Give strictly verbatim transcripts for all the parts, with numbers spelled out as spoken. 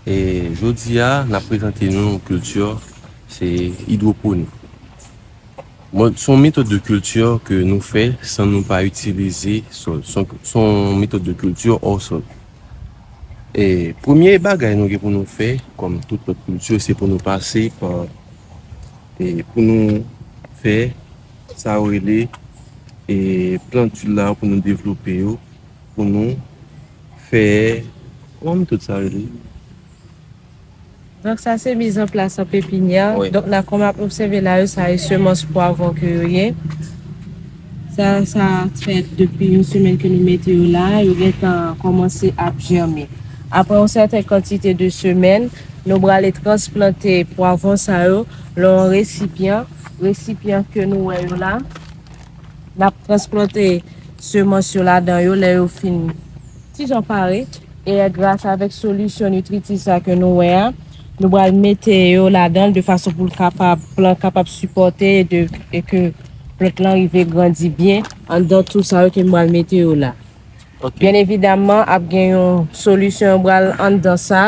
E jodi a, n ap prezante nou yon kilti, se idwoponik. Bon, se yon metòd de kilti ke nou fè san nou pa itilize sòl. Se yon, se yon metòd de kilti hors sol. E premye bagay nou gen pou nou fè, kòm tout lòt kilti, se pou nou pase pa, e pou nou fè sa yo rele, e planti la pou nou devlope yo, pou nou fè, kòman metòd sa rele? Donk sa se miz an plas an pepinyè. Wi. Donk la kòm ap obsève la yo, sa e semans pwavwon ke yo ye. Sa, sa fè depi yon semèn ke nou mete yo la, yo gentan kòmanse ap jèmen. Apre yon sèten kantite de semèn, nou prale transplante pwavwon sa yo nan yon resipyan. Resipyan ke nou wè yo la, n ap transplante semans yo ladan yo lè yo fin ti jan pare. E gras avèk solisyon nitritif sa ke nou wè a, nou pral mete yo ladan l de fason pou l kapab, plant kapab sipòte e, de, e ke plant lan rive grandi byen anndan tou sa yo ke nou pral mete yo la. Ok. Byen evidaman, ap gen yon solisyon yo pral anndan sa,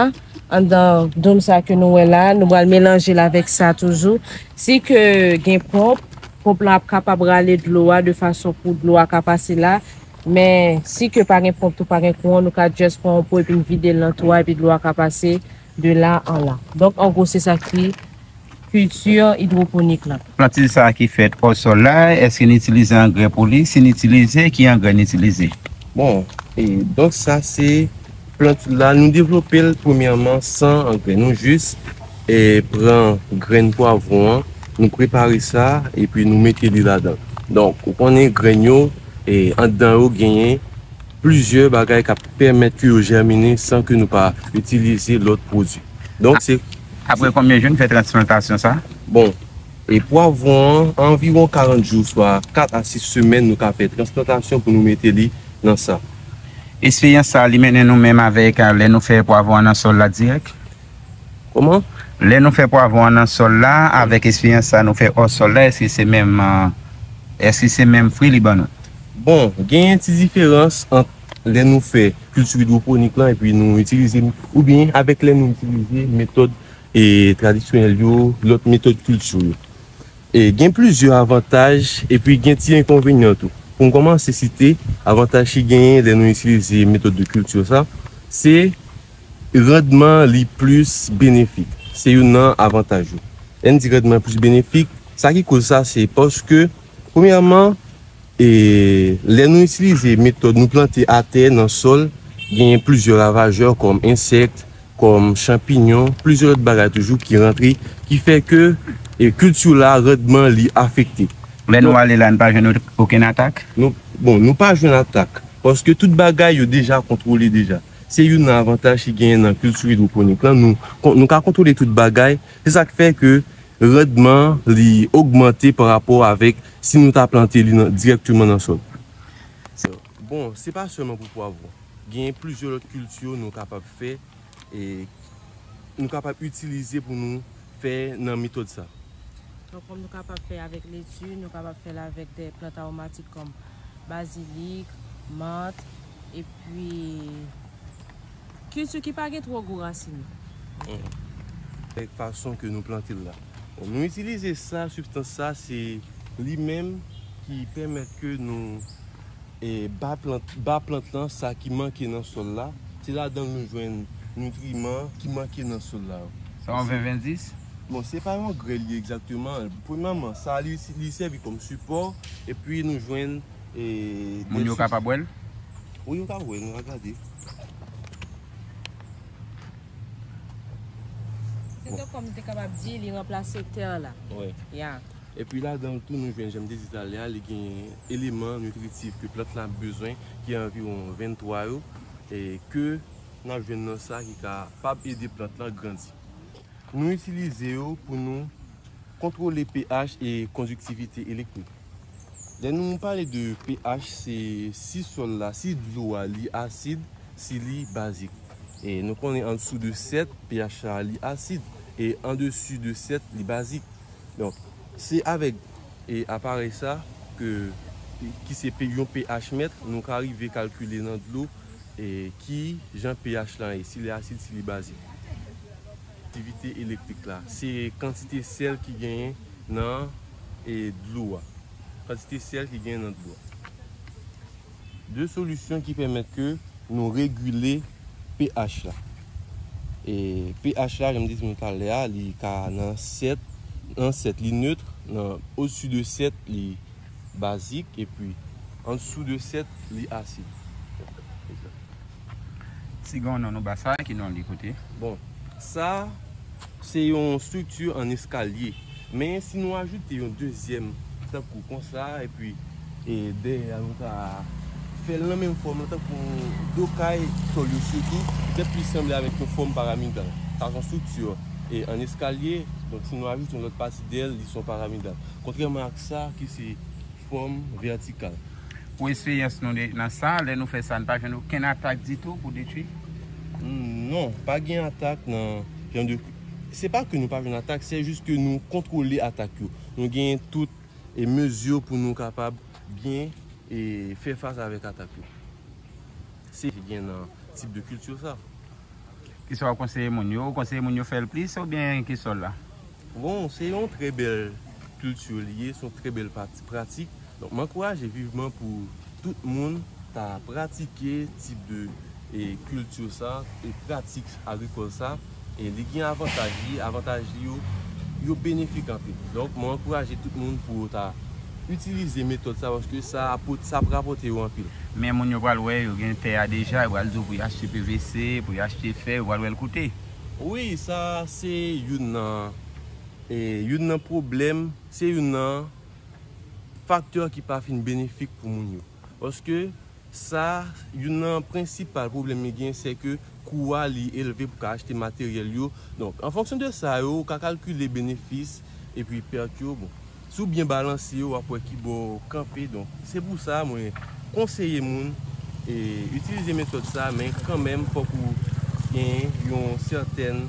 anndan dòm sa ke nou wè la, nou pral melanje l avèk sa toujou. Si ke gen ponp, ponp lan ap kapab rale dlo a de fason pou dlo a ka pase la. Men si ke pa gen ponp tou, pa gen kouran, nou ka just pran yon po epi n vide l nan twou a epi dlo a ka pase de la an la. Donk an gwo se sa ki kilti idwoponik la. Planti sa ki fèt o sòl la, èske n itilize angrè pou li? Si n itilize, ki angrè n itilize? Bon, e donk sa se planti la, nou devlope l premyèman san angrè. Nou jis e pran grenn pwavwon an, nou prepare sa epi nou mete li ladan. Donk ou konnen grenn yo e anndan yo genyen plizyè bagay k ap pèmèt ke yo jèmine san ke nou pa itilize lòt pwodui. Donk se. Apre konbyen jou n fè transplantasyon sa? Bon, e pwavwon an, anviwon karant jou, swa kat a sis semèn, nou ka fè transplantasyon pou nou mete li nan sa. Esperyans sa a, li mennen nou menm avèk lè nou fè pwavwon an nan sòl la dirèk? Kòman? Lè nou fè pwavwon an nan sòl la, avèk esperyans sa nou fè o sòl la, èske se menm, èske se menm fwi li ban nou? Bon, genyen ti diferans ant lè nou fè kilti idwoponik lan epi nou itilize, oubyen avèk lè nou itilize metòd e tradisyonèl yo, lòt metòd kilti yo. E gen plizyè avantaj epi gen ti enkonvenyan tou. Pou m kòmanse site avantaj ki genyen lè nou itilize metòd de kilti sa, se randman li plis benefik. Se youn nan avantaj yo. Lè n di randman plis benefik, sa ki koz sa se paske, premyèman, e lè nou itilize metòd nou plante atè nan sòl, genyen plizyè ravajè kòm ensèk, kòm chanpinyon, plizyè lòt bagay toujou ki rantre, ki fè ke e kilti la randman li afekte. Lè nou ale la, n pa jwenn okenn atak? Nou, bon, nou pa jwenn atak, paske tout bagay yo deja kontwole deja. Se youn nan avantaj ki genyen nan kilti idwoponik lan, nou, nou ka kontwole tout bagay, se sa k fè ke randman li ogmante pa rapò avèk si nou ta plante li nan, dirèkteman nan sòl. Bon, se pa sèlman pou pwavwon. Genyen plizyè lòt kilti nou kapab fè e nou kapab itilize pou nou fè nan metòd sa. Donk, kòm nou kapab fè avèk leti, nou kapab fè l avèk de plant awomatik kòm bazilik, mant, epi kilti ki pa gen twò gwo rasin. Avèk fason ke nou plante l la. Bon, nou itilize sa, sibstans sa, se li menm ki pèmèt ke nou e ba plant, ba plant lan sa ki manke nan sòl la. Se ladan l nou jwenn nitriman ki manke nan sòl la yo. Sa yon ven ven dis? Bon, se pa yon angrè li ye egzakteman. Premyèman, sa li, li sèvi kòm sipò, epi nou jwenn e. Moun yo kapab wè l? Wi, yo ka wè l, nou ka gade. Se te kòm nou te kapab di, li ranplase tè la. Wi. Ya. Epi ladan l tou, nou jwenn, jan m te di talè a, li gen eleman nitritif ke plant la ap bezwen, ki anviwon venntwa yo, e ke n ap jwenn nan sa ki kapab ede plant lan grandi. Nou itilize yo pou nou kontwole pH e kondiktivite elektrik. Lè nou pale de pH, se si sòl la, si dlo a li asid, si li bazik. E nou konnen andesou de sèt, pH la li asid, e andesou de sèt, li bazik. Donk, se avèk e aparèy sa ke, ki se pe- yon pH mèt, nou ka rive kalkile nan dlo e ki jan pH lan ye, si li asid, si li bazik. Aktivite elektrik la, se kantite sèl ki genyen nan, e, dlo a. Kantite sèl ki genyen nan dlo a. De solisyon ki pèmèt ke nou regile pH la. E pH la, jan m te di nou talè a, li ka nan sèt, nan sèt, li neutre, nan au-dessus de sèt, li basique, epi en dessous de sèt, li acide. Si gen yon non nou ba sa, ki non li kote? Bon, sa, se yon strikti an eskalye. Men si nou ajoute yon dezyèm, tankou konsa, epi, e dèyè a, nou ka fè l nan menm fòm lan, tankou do kay, tòl yo sitou, petèt plis sanble avèk yon fòm paramidal. Sa se yon strikti, e, an eskalye, donk si nou ajoute yon lòt pati dèyè l, li se yon paramidal. Kontrèman ak sa ki se fòm vètikal. Pou esperyans nou de, nan sa, lè nou fè sa, nou pa jwenn okenn atak ditou pou detwi? Hmm, non, pa gen atak nan jan de, se pa ke nou pa jwenn atak, se jis ke nou kontwole atak yo. Nou gen tout, e, mezi pou nou kapab byen, e, fè fas avèk atak yo. Se ki gen nan tip de kilti sa. Kisa w konseye moun yo? Ou konseye moun yo fè l plis oubyen kesòl la? Bon, se yon trè bèl kilti li ye, se yon trè bèl pati-, pratik. Donk, m ankouraje vivman pou tout moun ta pratike tip de, e, kilti sa, e pratik agrikòl sa. E li gen avantaj li, avantaj li yo, yo benefik anpil. Donk, mwen ankouraje tout moun pou yo ta itilize metòd sa, paske sa ap, sa ap rapòte yo anpil. Men moun yo pral wè, yo gen tè a deja, yo pral di w pou y achte P V C, pou y achte fè, yo pral wè l koute. Wi, sa se youn nan, e, youn nan pwoblèm, se youn nan faktè ki pa fin benefik pou moun yo. Paske sa, youn nan prensipal pwoblèm li gen, se ke kou a li elve pou ka achte materyèl yo. Donk, an fonksyon de sa yo, ou ka kalkile benefis epi pèt yo. Bon, si w byen balanse yo, w ap wè ki bò w kanpe. Donk, se pou sa mwen konseye moun, e, itilize metòd sa, men kanmenm, fòk ou gen yon sètèn,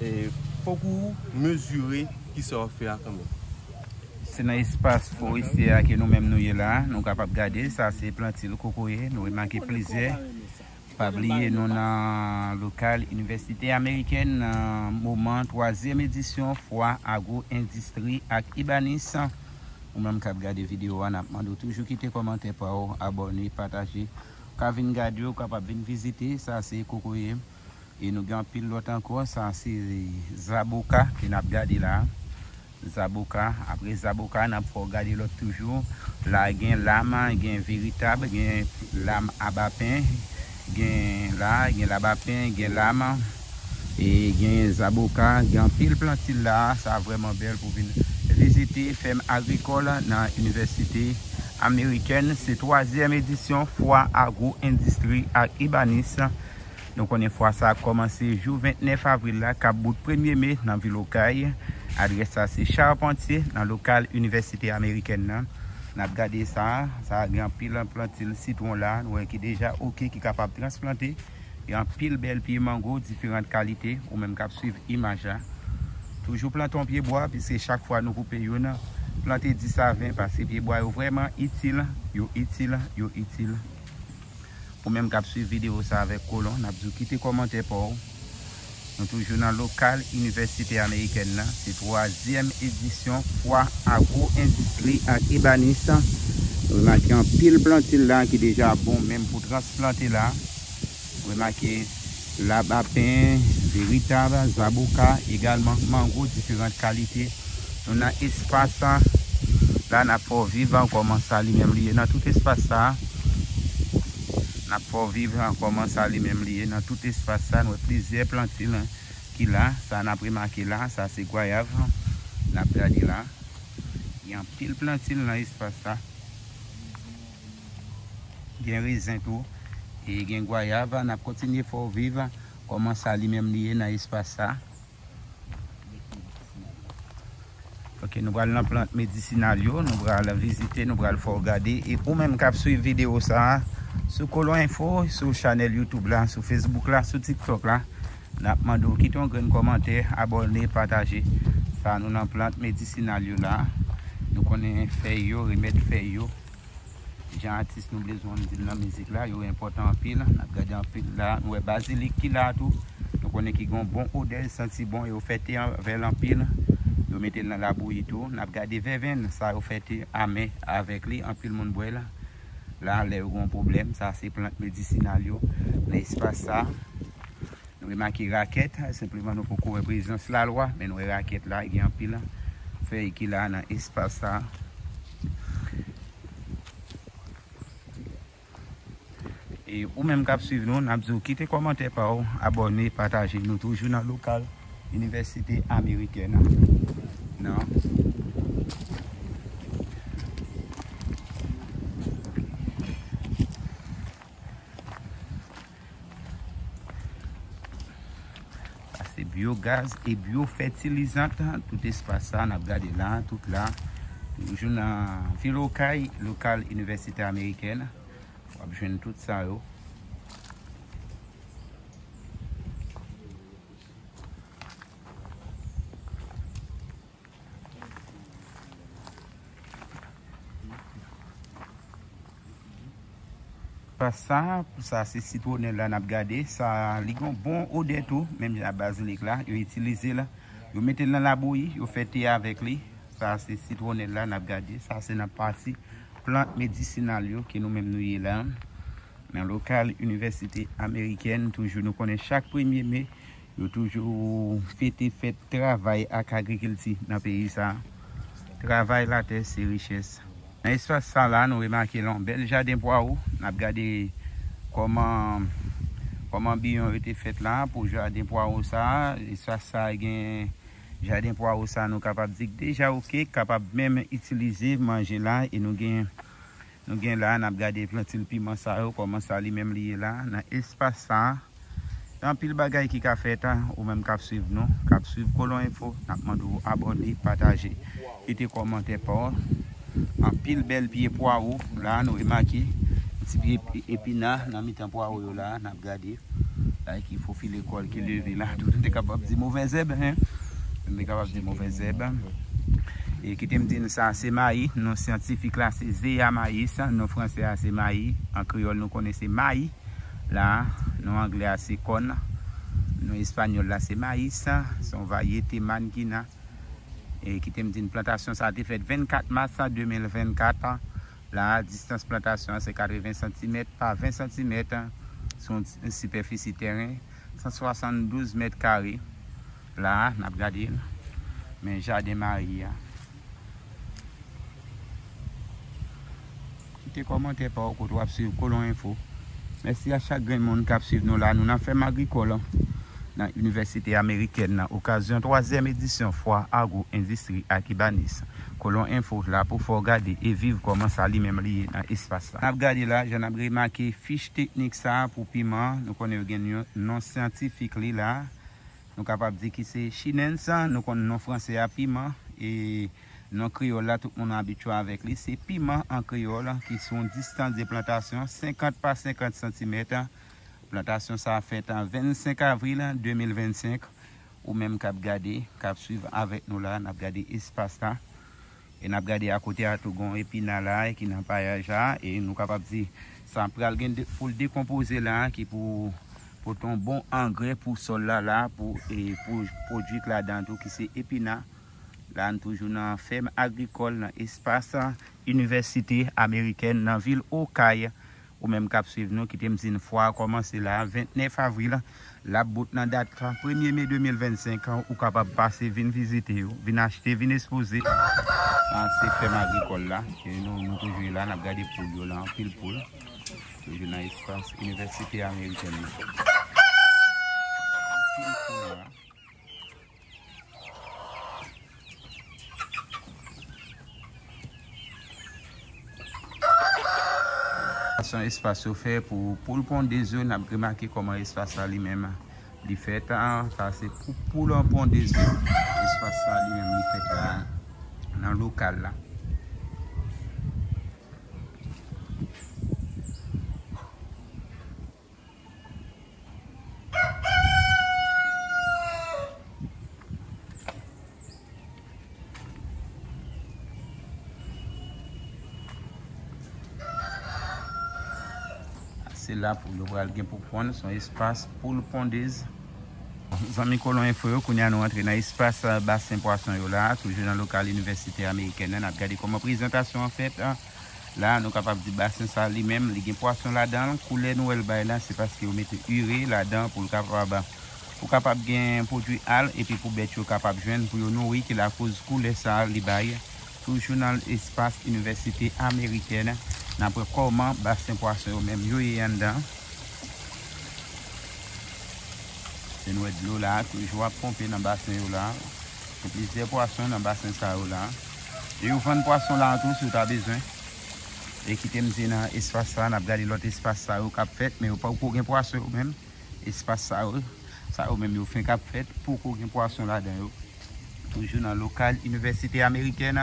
e, fòk ou mezire kisa w ap fè a kanmenm. Se nan espas forestyè a ke nou menm nou ye la. Nou kapab gade, sa se plantil kokoye. Nou remake plizyè. Pa bliye, nou nan lokal Inivèsite Amerikèn nan moman twazyèm edisyon Fwa Agwo Endistri ak Ibanis. Ou menm k ap gade videyo a, n ap mande w toujou kite kòmantè pa w, abòne, pataje. Ou ka vin gade, ou kapab vin vizite. Sa se kokoye. E nou gen anpil lòt ankò. Sa se zaboka ke n ap gade la. Zaboka. Apre zaboka, n ap fè w gade lòt toujou. La gen lam, gen veritab, gen lam abapen, gen la, gen labapen, gen lam, e gen zaboka, gen anpil plantil la. Sa vrèman bèl pou vin vizite fèm agrikòl nan Inivèsite Amerikèn. Se twazyèm edisyon Fwa Agwo Endistri ak Ibanis. Nou konnen fwa sa ap kòmanse jou vennèf avril la, k ap bout premye me nan vil Okay. Adrès sa se Charpantye, nan lokal Inivèsite Amerikèn nan. N ap gade sa, sa gen anpil plantil sitwon la, nou wè ki deja oke, ki kapab transplante. Gen anpil bèl pye mango, diferan kalite, ou menm k ap swiv imaj la. Toujou plante yon pye bwa, piske chak fwa nou koupe youn, plante dis a ven, paske pye bwa yo vrèman itil, yo itil, yo itil. Ou menm k ap swiv videyo sa avèk kolon, n ap di w kite kòmantè pa w. Nou toujou nan lokal Inivèsite Amerikèn nan. Se twazyèm edisyon Fwa Agwo Endistri ak Ibanis. Nou remake anpil plantil la ki deja bon menm pou transplante la. Remake labapen, veritab, zaboka, egalman mango diferan kalite. Nou nan espas la, n ap fè w viv an kòman sa li menm li ye nan tout espas sa. N ap fè w viv an kòman sa li menm li ye nan tout espas sa. Nou wè plizyè plantil ki la. Sa n ap remake la, sa se gwayav. N ap gade la. Gen anpil plantil nan espas sa. Gen rezen tou. E gen gwayav. N ap kontinye fè w viv kòman sa li menm li ye nan espas sa. Ok, nou pral nan plant medisinal yo, nou pral vizite, nou pral fè w gade. E ou menm k ap swiv videyo sa a, sou Kolon Enfo, sou chanèl YouTube la, sou Facebook la, sou TikTok la, n ap mande w kite yon grenn kòmantè, abòne, pataje. Sa nou nan plant medisinal yo la. Nou konnen fèy yo, remèd fèy yo. Jan atis nou bezwen di l nan mizik la, yo enpòtan anpil. N ap gade anpil la. Nou wè bazilik ki la tou. Nou konnen ki gen yon bon odè, li santi bon, yo fè te avè l anpil. Yo mete l nan labouyi tou. N ap gade vèvenn sa yo fè te a men avèk li. Anpil moun bwè l. La, lè yo gen yon pwoblèm, sa se plant medisinal yo. Nan espas sa, nou remake rakèt, senpleman nou poko wè prezans lalwa, men nou wè rakèt la, gen anpil fèy ki la nan espas sa. E ou menm k ap swiv nou, n ap di w kite kòmantè pa w, abòne, pataje. Nou toujou nan lokal Inivèsite Amerikèn nan. Sa se byogaz e byofètilizan. Tout espas sa n ap gade la, tout la. Toujou nan vil Okay, lokal Inivèsite Amerikèn. W ap jwenn tout sa yo. Espas sa, sa se sitwonèl la n ap gade. Sa, li gen yon bon odè tou, menm jan ak bazilik la, yo itilize l. Yo mete l nan labouyi, yo fè te avèk li. Sa se sitwonèl la n ap gade. Sa se nan pati plant medisinal yo ke nou menm nou ye la. Nan lokal Inivèsite Amerikèn, toujou nou konnen chak premye me, yo toujou fete fèt travay ak agrikilti nan peyi sa. Travay latè se richès. Nan espas sa la, nou remake yon bèl jaden pwawo. N ap gade kòman, kòman biyon yo te fèt la pou jaden pwawo sa. Espas sa gen jaden pwawo sa, nou kapab di k deja oke, k kapab menm itilize manje la. E nou gen, nou gen la, n ap gade plantil piman sa yo, kòman sa li menm li ye la, nan espas sa. Gen anpil bagay ki ka fèt, ou menm k ap swiv nou, k ap swiv Kolon Enfo, n ap mande w abòne, pataje, kite kòmantè pa w. Anpil bèl pye pwawo la, nou remake. Ti pye epi-, epina nan mitan pwawo yo la, n ap gade. Sa ki fofile kò l, ki leve la. Tout moun te kapab di movèzèb, en. Tout moun te kapab di movèzèb. E kite m di n sa, se mayi. Non syantifik la, se Zea mayi. Non franse a, se mayi. An kreyòl, nou konnen se mayi. La, non anglè a, se kòn. Non espanyòl la, se mayi. Se yon varyete mannkina. E kite m di n, plantasyon sa a te fèt vennkat mas de mil vennkat. La, distans plantasyon an se katreven santimèt pa ven santimèt sou yon ti, sipèfisi tèren san swasanndouz mèt kare. La, n ap gade l. Men jaden mayi a. Kite kòmantè pa w kote w ap swiv Kolon Enfo. Mèsi a chak grenn moun k ap swiv nou la. Nou nan fèm agrikòl nan Inivèsite Amerikèn nan okazyon twazyèm edisyon Fwa Agwo Endistri ak Ibanis. Kolon Enfo la pou fè w gade e viv kòman sa li menm li ye nan espas la. N ap gade la, jan n ap remake fich teknik sa a pou piman an. Nou konnen yo gen non, non syantifik li la. Nou kapab di ki se chinense, nou konn non franse a piman, e non kreyòl la, tout moun abitye avèk li. Se piman an kreyòl ki sou yon distans de plantasyon senkant pa senkant santimèt. Plantasyon sa a fèt an vennsenk avril de mil vennsenk. Ou menm k ap gade, k ap swiv avèk nou la, n ap gade espas la. E n ap gade akote a tou, gen yon epina la ki nan payaj la. E nou kapab di, sa pral gen de, pou l dekonpoze la, ki pou pote yon bon angrè pou sòl la, la, pou, e pou pwodui k ladan tou, ki se epina. La, n toujou nan fèm agrikòl, nan espas Inivèsite Amerikèn, nan vil Okay. Ou menm k ap swiv nou, kite m di n fwa a kòmanse la, vennèf avril. L ap bout nan dat premye me de mil vennsenk. Ou kapab pase, vin vizite yo, vin achte, vin ekspoze. Sa se fèm agrikòl la, ke nou, nou toujou ye la, n ap gade poul yo la, anpil poul. Toujou nan espas Inivèsite Amerikèn nan. Anpil poul la. Se yon espas yo fè pou poul pondez yo, n ap remake kòman espas la li menm li fèt. Sa se pou poul an pondez yo. Espas sa li menm li fèt la, nan lokal la. Se la pou yo pral gen pou ponn, se yon espas poul pondez. Zanmi Kolon Enfo yo, kounye a nou antre nan espas, ah, basen pwason yo la, toujou nan lokal Inivèsite Amerikèn nan. N ap gade kòman prezantasyon an fèt, ah. La, nou kapab di basen sa li menm, li gen pwason ladan l. Koulè nou wè l bay la, se paske yo mete ire ladan pou l kapab, pou kapab gen pwodui al, epi pou bèt yo kapab jwenn, pou yo nouri, ki lakoz koulè sa li bay. Toujou nan espas Inivèsite Amerikèn, n ap wè kòman basen pwason yo menm yo ye anndan. Se nou wè dlo la, toujou ap ponpe nan basen yo la. Gen plizyè pwason nan basen sa yo la. E yo vann pwason la tou, si w ta bezwen. E kite m di nan espas sa, n ap gade lòt espas sa yo k ap fèt, men yo poko gen pwason yo menm. Espas sa yo, sa yo menm yo fenk ap fèt, poko gen pwason ladan yo. Toujou nan lokal Inivèsite Amerikèn,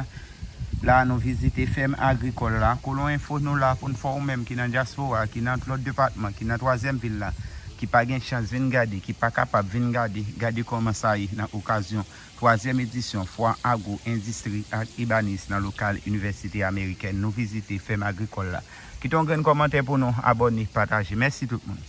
la nou vizite fèm agrikòl la. Kolon Enfo nou la pou n fè w menm ki nan dyaspora, ki nan lòt depatman, ki nan twazyèm vil la, ki pa gen chans vin gade, ki pa kapab vin gade, gade kòman sa ye nan okazyon twazyèm edisyon Fwa Agwo Endistri ak Ibanis nan lokal Inivèsite Amerikèn. Nou vizite fèm agrikòl la. Kite yon grenn kòmantè pou nou, abòne, pataje. Mèsi tout moun.